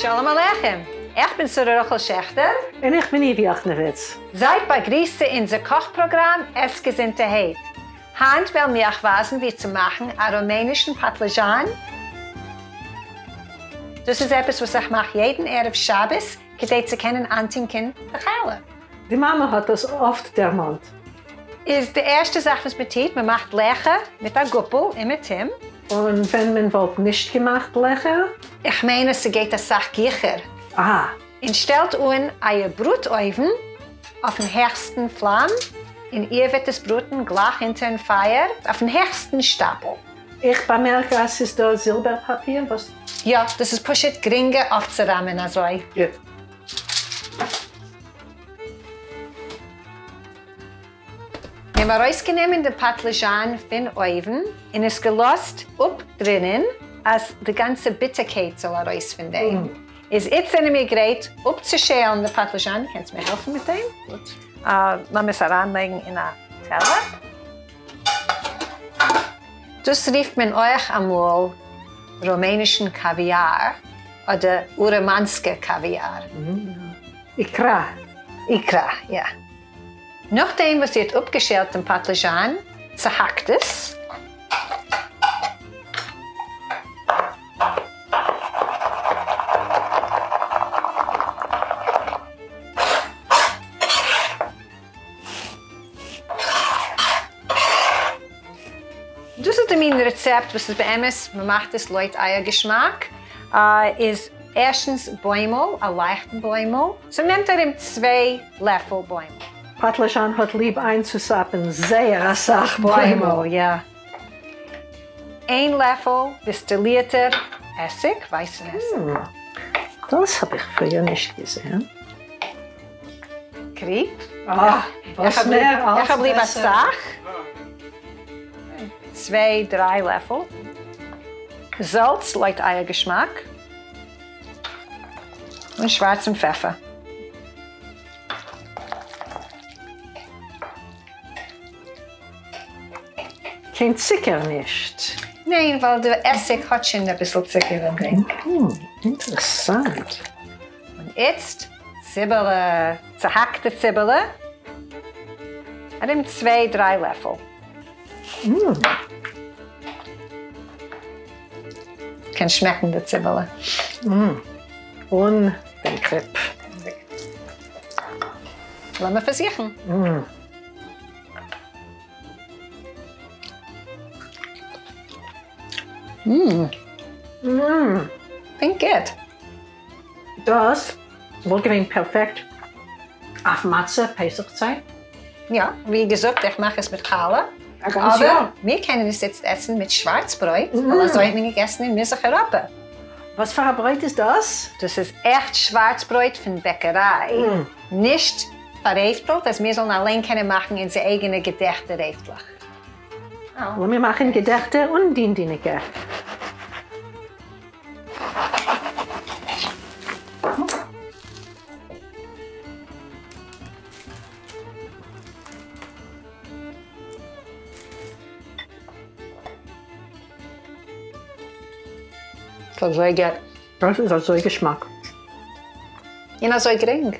שלום עליכם! איך בין שרה רחל שעכטער. און איך בין איבי אכנעוויץ. זייט באגריסט צו אונזער קאך פראגראם עס געזונטערהייט. היינט וועלן מיר אייך ווייזן ווי צו מאכן א רומענישן פאטלעזשאן. דאס איז עפעס וואס איך מאך יעדן ערב שבת כדי צו קענען איינטונקען די חלה. די מאמע האט דאס אפט דערמאנט. איז די ערשטע זאך וואס מען טוט, מען מאכט לעכער מיט א גאפל אומעטום. און ווען מען וואלט נישט געמאכט לעכער? איך מיין אז ס'גייט אסאך גיכער. אה. און שטעלט אן אייער בראט אויוון אויפן העכסטן פלאם, און איר וועט עס בראטן גלייך אונטערן פייער אויפן העכסטן שטאפל. איך באמערק אז ס'איז דא זילבער פאפיר, וואס? יא, דאס איז פשוט גרינגער אויפצוראמען אזוי. גוט. מיר האבן ארויסגענומען די פאטלעזשאן פון אויוון און עס געלאזט אפדרינען אז די גאנצע ביטערקייט זאל ארויס פון דעם. איז איצט זענען מיר גרייט אפצושעלן די פאטלעזשאן, קענסט מיר העלפן מיט דעם? גוט. לאמיר עס אריינלייגן אין א טעלער. דאס רופט מען אויך אמאל רומענישן קאוויאר אדער ארעמאנסקע קאוויאר. איקרא. איקרא, יא. נאכדעם וואס איר האט אפגעשעלט דעם פאטלעזשאן, צעהאקט עס. דאס איז די מין רעצעפט וואס איז באמת, מען מאכט עס לויט אייער געשמאק, איז ערשטנס בוימל, א לייכטן בוימל, סאו נעמט ארום צוויי לעפל בוימל. פאטלעזשאן האט ליב איינצוזאפן זייער אסאך בוימל, יא. איין לעפל דיסטילירטער עסיג, ווייסן עסיג. דאס האב איך פריער נישט געזען. קריפ. אה, וואס מער אלס בעסער. איך האב ליב אסאך. צוויי דריי לעפל. זאלץ לויט אייער געשמאק. און שווארצן פעפער. קיין צוקער נישט? ניין, ווייל די עסיג האט שוין אביסל צוקער אין דעם. אינטערעסאנט. און איצט ציבעלע, צעהאקטע ציבעלע, ארום צוויי דריי לעפל. קען שמעקן די ציבעלע. און דעם קריפ. לאמיר פארזוכן. פונקט גוט. דאס וואלט געווען פערפעקט אויף מצה פסח צייט. יא, ווי געזאגט איך מאך עס מיט חלה, אבער מיר קענען עס איצט עסן מיט שווארץ ברויט, ווייל אזוי האט מען געגעסן אין מזרח אייראפע. וואס פאר א ברויט איז דאס? דאס איז עכט שווארץ ברויט פון בעקעריי, נישט פאררעפטלט, אז מיר זאלן אליין קענען מאכן אונזער אייגענע געדעכטע רעפטלעך. לאמיר מאכן געדעכטע און דין-דיניקע. ס'איז אזוי גוט. דאס איז אזוי געשמאק. און אזוי גרינג.